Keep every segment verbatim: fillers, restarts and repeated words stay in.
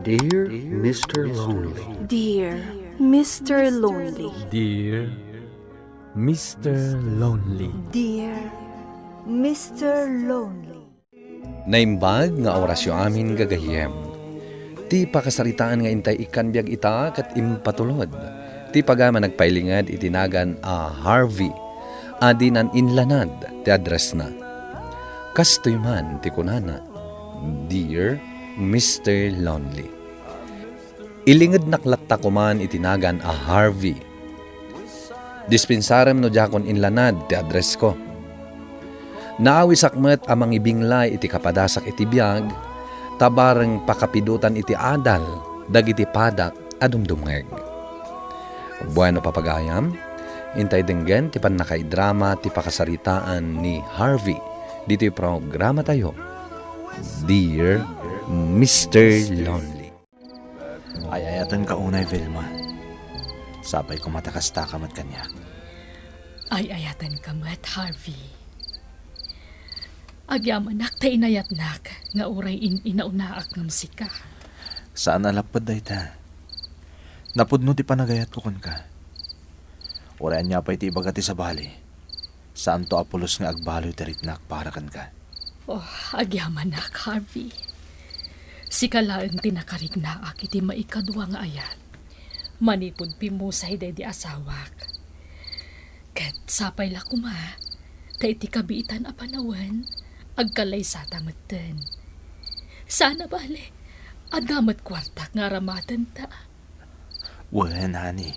Dear Mister Lonely. Dear Mister Lonely. Dear Mister Lonely. Dear Mister Lonely. Naimbag nga orasyo amin, gagayyem. Ti pakasaritaan nga intay ikkan biag ita ket impatulod ti pagayam a nagpailinged iti nagan a Harvey a dinan inlanad ti addressna. Kastoy man ti kunana, "Dear Mister Lonely." Ilingednak latta koman iti nagan a Harvey. Dispensarem no diakon inlanad ti addressko. Naawisak met a mangibinglay iti kapadasak iti biag, ta bareng pakapidotan iti adal dagiti padak a dumdumngeg. Bueno, papagayam, intay denggen ti pannakaidrama ti pakasaritaan ni Harvey ditoy programatayo, Dear Mister Lonely. Ay-ayatenka unay, Vilma. Sapay koma ta kastaka met kaniak. Ay-ayatenka met, Harvey. Agyamanak ta inayatnak nga uray in-inaunaak ngem sika. Saan a lapped dayta. Napudno ti panagayatko kenka. Uray ania pay ti ibaga ti sabali, saanto a pulos nga agbaloy ti riknak para kenka. Oh, agyamanak, Harvey. Sika laeng ti nakariknaak iti maikadua nga ayat, manipud pimmusay daydi asawak. Ket sapay la koma, ta iti kabiitan a panawen, agkallaysata metten. Saan a bale, adda met kuartak nga aramatenta. Wen, honey.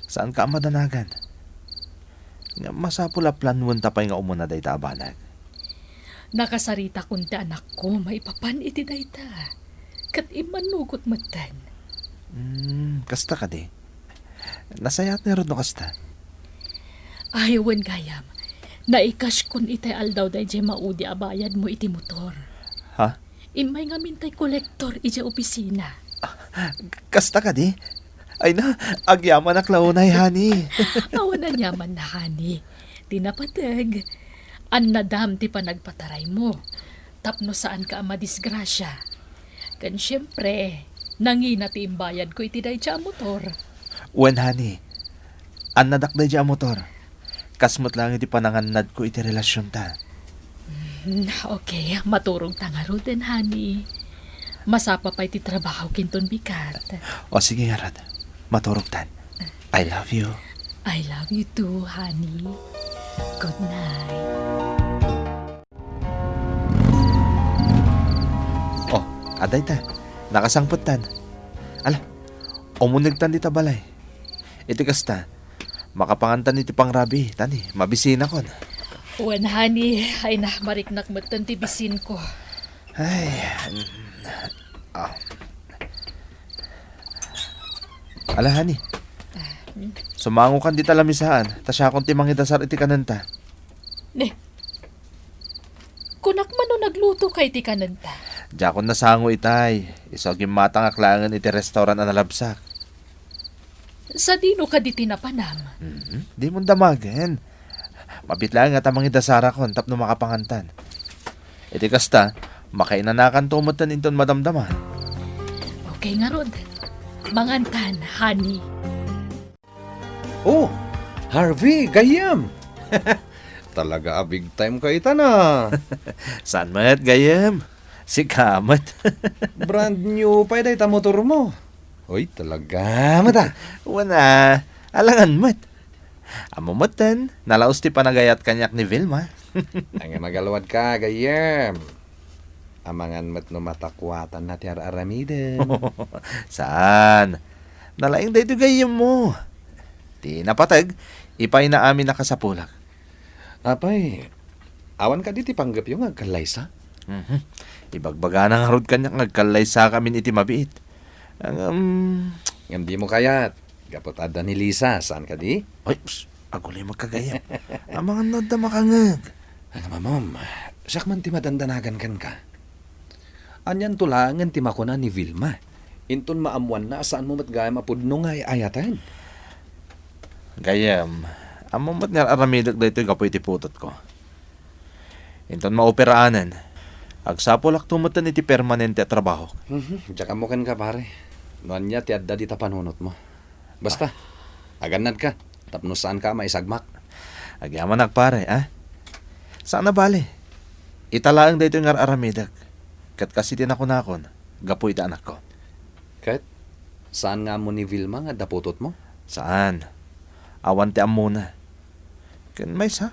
Saanka a madanagan. Ngem masapul a planwenta pay nga umuna dayta a banag. Nakasaritakon ti anakko maipapan iti dayta, ket immannugot metten. Hmm, kasta kadi? Nasayaat ngarud no kasta? Ay, wen gayam. Naikashkon itay aldaw daydiay maudi a bayadmo iti motor. Ha? Immay ngamin tay kolektor idiay opisina. Kasta kadi? Ay na, agyamanak la unay, honey. Awan aniaman na, honey. Ti napateg, annadam ti panagpataraymo. Tapno saanka a madisgrasia. Ken siempre, nangina ti imbayadko iti daydiay a motor. Wen, honey. Annadak daydiay a motor. Kas met laeng iti panangannadko iti relasionta. Mm, okay, maturogta ngaruden, honey. Masapa pay ti trabaho kinton bigat. O, sige ngarud. Maturogtan. I love you. I love you too, honey. Good night. Oh, adda ita. Nakasangpettan. Ala, umunegtan dita balay. Iti kasta, makapangantan iti pangrabii, ta ni, mabisinakon. Wen, honey, ay na, mariknak metten ti bisinko. Ay, mm, ah. Ala, honey. Ah, hmm. Sumangokan dita lamisaan, ta siakon ti mangidasar iti kanenta. Ne, kunak man no naglutoka iti kanenta. Diakon nasango itay. Isu a gimmatangak laengen iti restaurant a nalabsak. Sadino kadi ti napanam? Mhm. Dimon damagen. Mabiit laeng nga ta mangidasarakon tapno makapangantan. Iti kasta, makainanakanto metten inton madamdama. Okay ngarud. Mangantan, honey. Oh, Harvey, gayyem! Talaga a big time ka ita na. Saan met, gayyem? Sika met. Brand new pay dayta motor mo. Uy, talaga met, ah. Wen a, alangan met. Ammo metten, nalaus ti panagayat kaniak ni Vilma. Ania, magalwad ka, gayyem. Amangan met no matakuatanna ti ar-aramidem. Saan? Nalaing daytoy gayyemmo. Ti napateg, ipayna amin a kasapulak. Apay, awan kadi ti panggepyo nga agkallaysa? Mhm. Ibagbagana ngarud kaniak nga agkallaysakamin iti mabiit. Ngem, ngem dimo kayat. Gapu ta adda ni Lisa, saan kadi? Ay, psst, agulimek ka gayyem. Amangan no adda makangeg. Ngem, Amom, siak man ti madandanagan kenka. Anianto laengen ti makuna ni Vilma? Inton maammoanna a saanmo met gayam a pudno nga ay-ayaten. Gayyem, ammom met nga ar-aramidek daytoy gapu iti putotko. Inton maoperaanen, Agsapulakto metten iti permanente a trabahok. Mhm, diak ammo kenka, pare. No ania ti adda dita panunotmo. Basta, agannadka, tapno saanka a maisagmak. Agyamanak, pare, a? Saan a bale. Ita laeng daytoy nga ar-aramidek. Ket kas iti nakunakon, gapu iti anakko. Ket, saan nga ammo ni Vilma nga adda putotmo? Saan. Awan ti ammona. Ken maysa,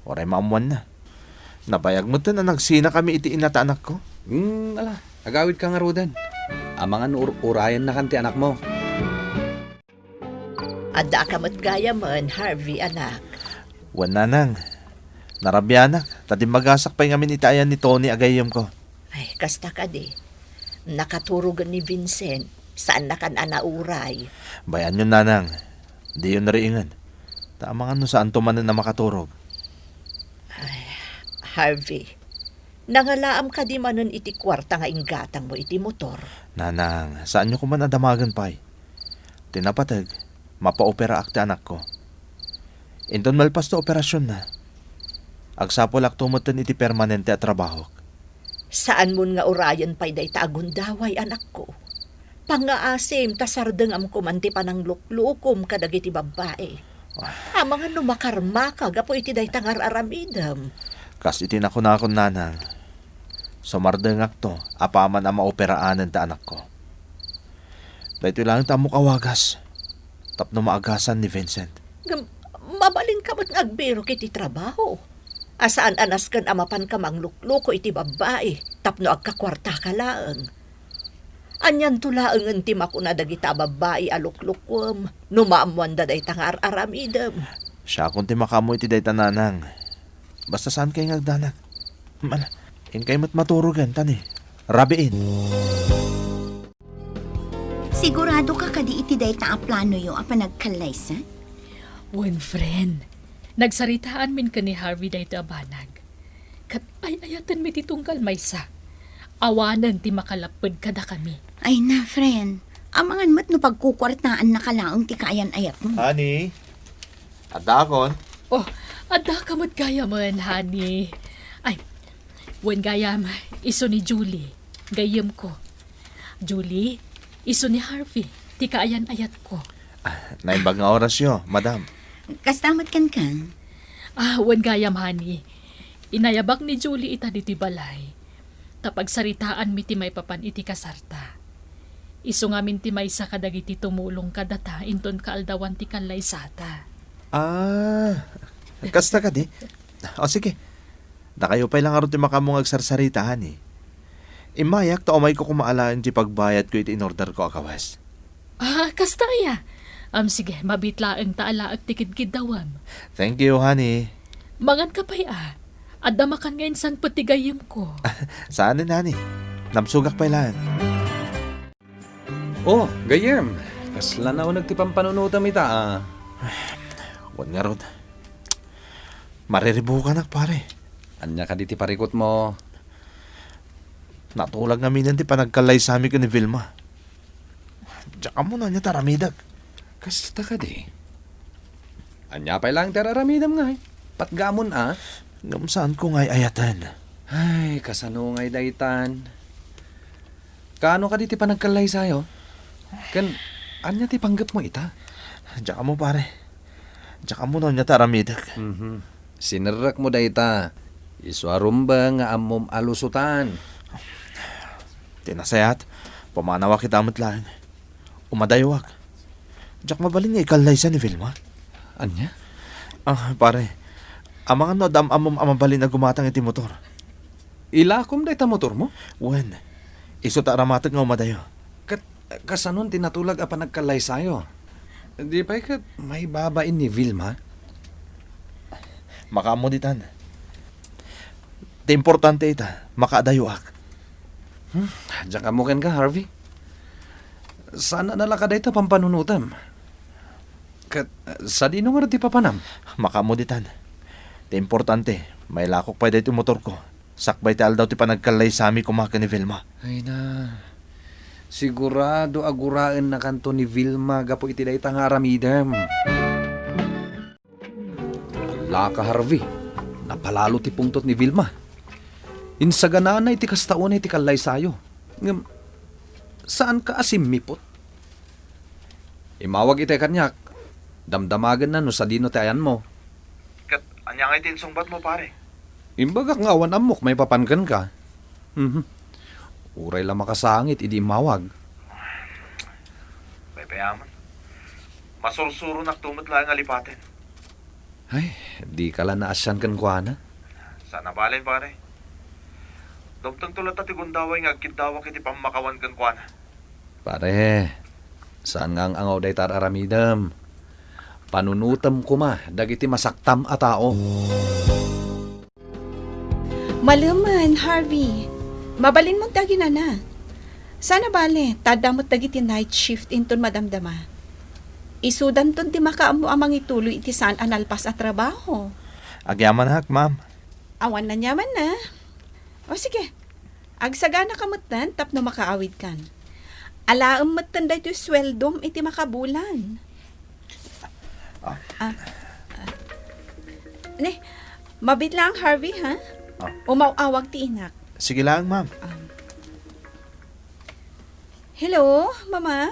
uray maammoanna. Nabayag metten a nagsinakami iti ina ta anakko. Hmm, ala, agawidka ngaruden. Amangan no ur-urayennakan ti anakmo. Addaka met gayamen, Harvey, anak. Wen, nanang. Narabianak, ta dimmagasak pay ngamin iti ayan ni Tony a gayyemko. Ay, kasta kadi. Nakaturogen ni Vincent. Saannakan a nauray. Bay-anyon, nanang. Diyon riingen. Ta amangan no saanto manen a makaturog. Ay, Harvey, nangalaam kadi manen iti kuarta nga inggatangmo iti motor? Nanang, saanyo koman a damagen pay. Ti napateg, mapaoperaak ti anakko. Inton malpas ti operasionna, agsapulakto metten iti permanente a trabahok. Saanmon nga urayen pay dayta a gundaway, anakko. Pangngaasim ta sardengam koman ti panangluklukom kadagiti babbai. Ah. Amangan no makarmaka gapu iti dayta nga ar-aramidem. Kas iti nakunakon, nanang, sumardengakto apaman a maoperaanen ti anakko. Daytoy laeng ti ammok a wagas tapno maagasan ni Vincent. Ngem, mabalinka met nga agbirok iti trabaho. A saan a nasken a mapanka manglukluko iti babbai tapno agkakuartaka laeng. Anianto laengen ti makuna dagita a babbai a luklukuem no maammoanda dayta nga ar-aramidem? Siakon ti makaammo iti dayta, nanang. Basta saankay nga agdanag. Mala, inkay met maturogen, ta ni, rabiin. Siguradoka kadi iti dayta a planoyo a panagkallaysa? Wen, friend. Nagsaritaanmin ken ni Harvey daytoy a banag. Ket ay-ayatenmi ti tunggal maysa. Awanen ti makalapped kadakami. Ay na, friend. Amangan met no pagkukuartaannaka laeng ti kaayan-ayatmo. Honey, addaakon. Oh, addaka met gayamen, honey. Ay, wen gayam, isu ni Julie, gayyemko. Julie, isu ni Harvey, ti kaayan-ayatko. Ah, naimbag nga orasyo, madam. Kasta met kenka? Ah, wen gayam, honey. Inayabak ni Julie ita ditoy balay. Ta pagsaritaanmi ti maipapan iti kasarta. Isu ngamin ti maysa kadagiti tumulong kadata inton kaaldawan ti kallaysata. Ah, kasta kadi? O, sige. Dakayo pay la ngarud ti makaammo nga agsarsarita, honey. Immayak ta umayko koma alaen ti pagbayadko iti inorderko a kawes. Ah, kasta aya? Am, sige, mabiit laeng ta alaek ti kidkiddawem. Thank you, honey. Manganka pay a. Adda makan nga insangpet ti gayyemko. Saanen, honey. Namsogak pay laeng. Oh, gayyem. Kasla nauneg ti pampanunotam ita, a. Wen ngarud. Mariribukanak, pare. Ania kadi ti parikutmo? Natulag ngaminen ti panagkallaysami ken ni Vilma. Diak ammo no ania ti aramidek. Kasta kadi? Ania pay laeng ti ar-aramidem ngay? Patgamon a? Ngem saanko nga ay-ayaten. Ay, kasano ngay daytan? Kaano kadi ti panagkallaysayo? Ken, ania ti panggepmo ita? Diak ammo, pare. Diak ammo no ania ti aramidek. Mhm. Sinerrekmo dayta. Isu a rumbeng nga ammom a lusotan. Ti nasayaat, pumanawak ita met laeng. Umadayuak. Diak mabalin nga ikallaysa ni Vilma. Ania? Ah, pare. Amangan no adda am-ammom a mabalin a gumatang iti motor. Ilakom dayta motormo? Wen. Isu ta aramatek nga umadayo. Ket, kasanon ti natulag a panagkallaysayo? Di pay ket maibabain ni Vilma? Makaammo ditan. Ti importante ita, makaadayoak. Hmm, diak ammo kenka, Harvey. Saan a nalaka dayta pampanunotem. Ket, sadino ngarud ti papanam? Makaammo ditan. Ti importante, mailakok pay daytoy motorko. Sakbay ti aldaw ti panagkallaysami koma ken ni Vilma. Ay na. Sigurado a guraennakanto ni Vilma gapu iti dayta nga aramidem. Ala ka, Harvey. Napalalo ti pungtot ni Vilma. Insaganana iti kasta unay ti kallaysayo. Ngem, saanka a simmiput? Immawag itay kaniak. Damdamagenna no sadino ti ayanmo. Ket ania ngay ti insungbatmo, pare? Imbagak nga awan ammok maipapan kenka. Mhm. Uray la makasangit idi immawag. Paypayaman. Masursuronak to met laeng a lipaten. Ay, dika la naasian kenkuana. Saan a balen, pare. Dumtengto latta ti gundaway nga agkiddawak iti pammakawan kenkuana. Pare, saan nga ang-angaw dayta ar-aramidem. Panunutem koma dagiti masaktam a tao. Malemen, Harvey. Mabalinmo ti aginana. Saan a bale, ta adda met dagiti night shift inton madamdama. Isudanton ti makaammo a mangituloy iti saan a nalpas a trabaho. Agyamanak, ma'am. Awan aniamanna. O sige, agsaganaka metten tapno makaawidkan. Alaem metten daytoy sueldom iti makabulan. Ah. Ah, ah. Ne, mabiit lang, Harvey, ha? Ah. Umaw-awag ti inak. Sige lang, ma'am. Ah. Hello, Mama?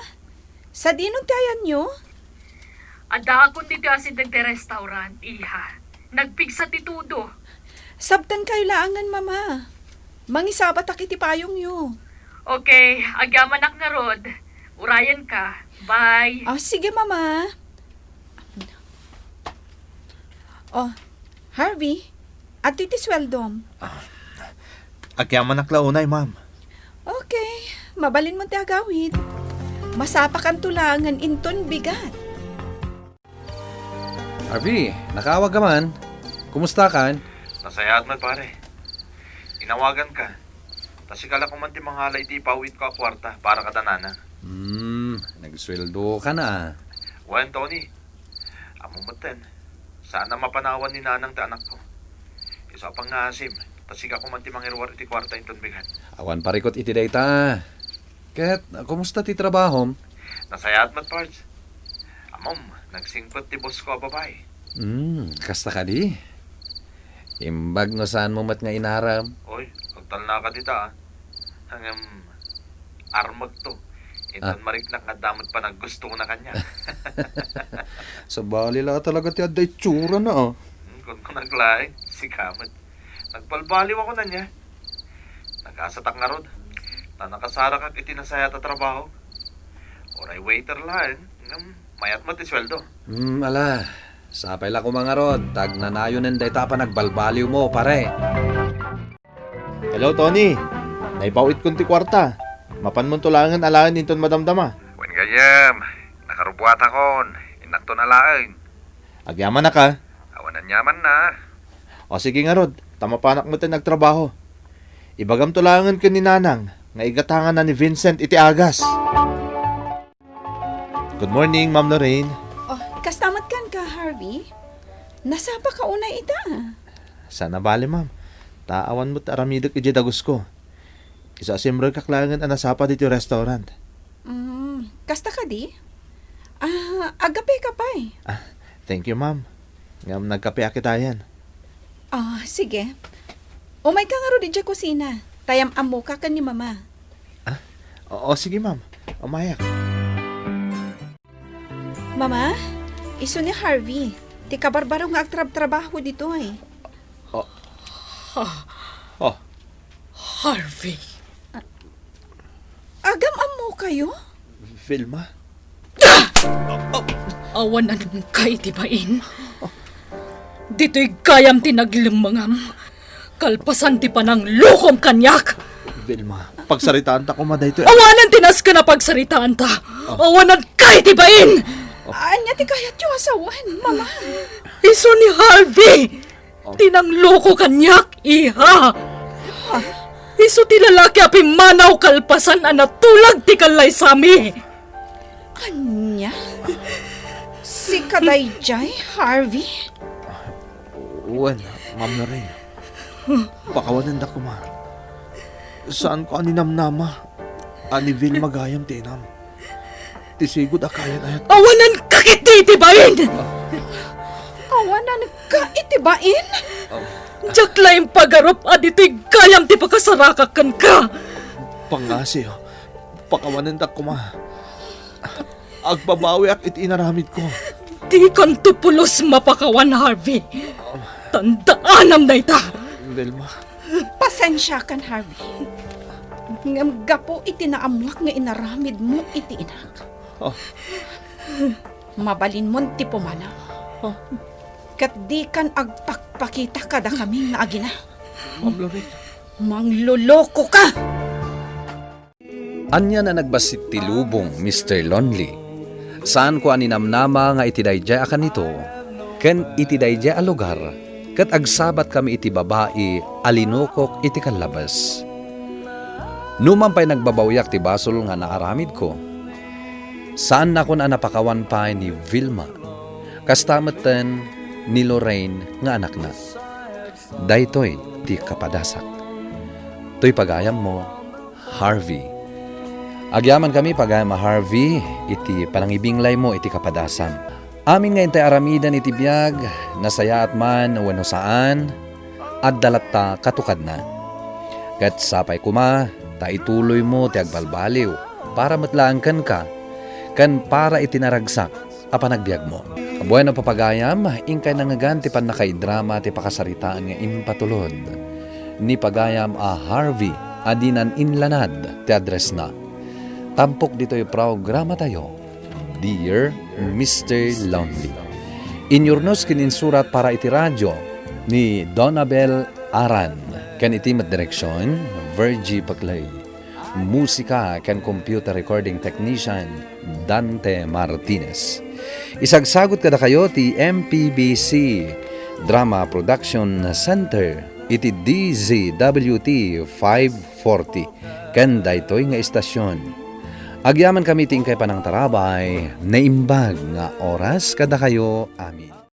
Sadino ti ayanyo? Addaakon ditoy asideg ti restaurant, iha. Nagpigsa ti tudo. Sabtenkayo laengen, Mama. Mangisabatak iti payongyo. Okay, agyamanak ngarud. Urayenka. Bye. Ah, sige, Mama. Oh, Harvey, adtoy ti sueldom. Ah, agyamanak la unay, ma'am. Okay, mabalinmo ti agawid. Masapakanto laengen inton bigat. Harvey, nakaawag ka man. Kumusta kan? Nasayaat met, pare. Inawaganka. Ta sika la koman ti mangala iti ipaw-itko a kuarta para kada nanang. Hmm, nagsueldoka na. Wen, Tony. Ammom metten, saan a mapanawan ni nanang ti anakko. Isu a pangngaasim, ta sika koman ti mangiruar iti kuarta inton bigat. Awan parikut iti dayta. Ket, kumusta ti trabahom? Nasayaat met, Pards. Ammom, nagsingpet ti boss ko a babai. Hmm, kasta kadi? Imbag no saanmo met nga inaram. Oy, agtalnaka dita, ah. Ngem, armekto. Inton Ah. mariknak nga adda met panaggustona kaniak. Sabali la talaga ti adda itsurana, ah. Hmm, kunkunak laeng, sika met. Nagbalbaliwakon ania. Nagasatak ngarud. Ta nakasarakak iti nasayaat a trabaho. Uray waiter laeng, ngem mayat met ti sueldo. Hmm, ala. Sapay la koma ngarud, ta agnanayonen dayta a panagbalbaliwmo, pare. Hello, Tony. Naipaw-itkon ti kuarta. Mapanmonto laengen alaen inton madamdama. Wen gayam, nakarubuatakon. Innakton alaen. Agyamanak, a? Awan aniamanna. O sige ngarud, ta mapanak metten agtrabaho. Ibagamto laengen ken ni Nanang nga igatanganna ni Vincent iti agas. Good morning, Ma'am Lorraine. Oh, kasta met kenka, Harvey? Nasapaka unay ita? Saan a bale, ma'am. Ta awan met aramidek idiay dagusko. Isu a simrekak laengen a nasapa ditoy restaurant. Mm, kasta kadi? Ah, agkapeka pay. Ah, thank you, ma'am. Ngem nagkapeak itayen. Ah, sige. Umayka ngarud idiay kusina. Ta yam-ammoka ken ni Mama. Ah, oo, sige, ma'am. Umayak. Mama, isu ni Harvey. Ti kabarbaro nga agtrabtrabaho ditoy. Ah. Ah. Harvey. Agam-ammokayo? Vilma? Ah! Awananka iti bain. Ditoy gayam ti naglemmengam. Kalpasan ti pananglokom kaniak. Vilma, pagsaritaanta koma daytoy. Awanan ti nasken a pagsaritaanta. Ah. Awananka iti bain. Ania ti kayatyo a sawen, Mama? Isu ni Harvey. Ti nangloko kaniak, iha. Isu ti lalaki a pimmanaw kalpasan a natulag ti kallaysami. Ania? Sika daydiay, Harvey? Wen, Ma'am Lorraine. Pakawanenda koma. Saanko a ninamnama a ni Vilma gayam ti inam. Ti sigud a kayan ayat. Awananka iti bain! Awananka iti bain? Ah, Diak laeng pagarup a ditoy gayam ti pakasarakak kenka. Pangngasiyo, pakawanentak koma. Agbabawiak iti inaramidko. Dikanto pulos mapakawan, Harvey. Tandaanam dayta. Vilma. Pasensiakan, Harvey. Ngem gapu iti naammoak nga inaramidmo iti inak, Oh. Mabalinmon ti pumanaw. Oh. Ket dikan agpakpakita kadakami nga agina. Ma'am Lorraine. Manglolokoka! Ania a nagbassit ti lubong, Mister Lonely? Saanko a ninamnama nga iti daydiay a kanito ken iti daydiay a lugar, ket agsabatkami iti babai a linukok iti kallabes. Numan pay nagbabawiak ti basol nga naaramidko, saannakon a napakawan pay ni Vilma, kasta metten ni Lorraine nga anakna. Daytoy ti kapadasak. Toy pagayammo, Harvey. Agyamankami, pagayam a Harvey, iti panangibinglaymo iti kapadasam. Amin nga intay aramiden iti biag, nasayaat man wenno saan, adda latta katukadna. Ket sapay koma ta ituloymo ti agbalbaliw para met laeng kenka ken para iti naragsak a panagbiagmo. Bueno, papagayam, inkay nangngegan ti pannakaidrama ti pakasaritaan nga impatulod ni pagayam a Harvey a dinan inlanad ti addressna. Tampok ditoy programatayo, Dear Mister Lonely. Inyurnos ken insurat para iti radio ni Donabel Aran, ken iti met direksion, Virgie Paclay. Musika ken computer recording technician, Dante Martinez. Isagsagut kadakayo ti M P B C Drama Production Center iti D Z W T five forty ken daytoy nga istasion. Agyamankami ti inkay panangtarabay, naimbag nga oras kadakayo amin.